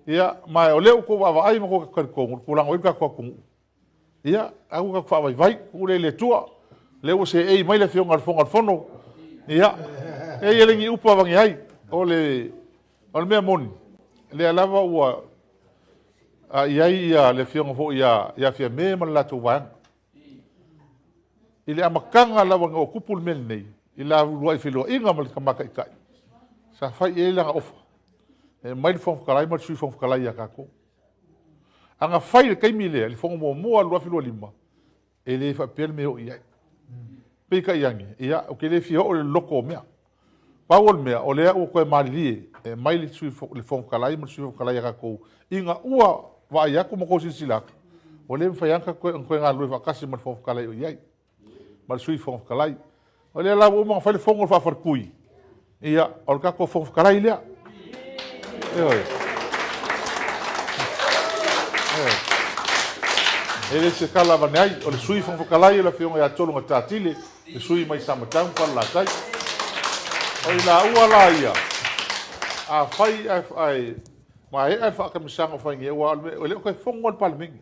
Ia, ma o lea ua outou vaavaai ma outou talitonu i le tulaga ua i ai le tatou atunuu, ia, aua tatou te faavaivai, tuu lea i le Atua. O lea ua seei mai le Afioga i le Fofoga o le Fono, ia, e leai ni upu avane ai. O le mea moni, o lea lava ua i ai le Afioga foi ia Fiame ma le latou Vaega. I le amataga lava ina ua tupu le mea lenei i le la uluai feiloaiga ma le Tama Taitai, sa fai i ai lana ofa, e aumai le Fofoga Fetalai ma le Sui Fofoga Fetalai ia tatou. A na fai i le taimi lea i le fono muamua i le 2025, e le faapea le mea e oo i ai. Peitai ane, ia ou te le fia oo i le loloto o mea. Pau o le mea, o lea ua toe malilie e aumai le Fofoga Fetalai ma le Sui Fofoga Fetalai ia tatou, ina ua vaai atu ma outou silasila atu, ua le mafai lava ona tatou toe galulue faatasi ma le Fofoga Fetalai o i ai, ma le Sui Fofoga Fetalai. O lea la ua uma ona fai le fono faafaletui, ia, o le tatou Fofoga Fetalai lea. Ioe. E le o se tala avane ai, o le Sui Fofoga Fetalai o le Afioga ia Tologata Tile, le sui usufono mai Samatau ma Falelatai. O i laua la ia, afai ae maea le faatamisaga o fai nei, aua e le o toe fono lava le Palemene.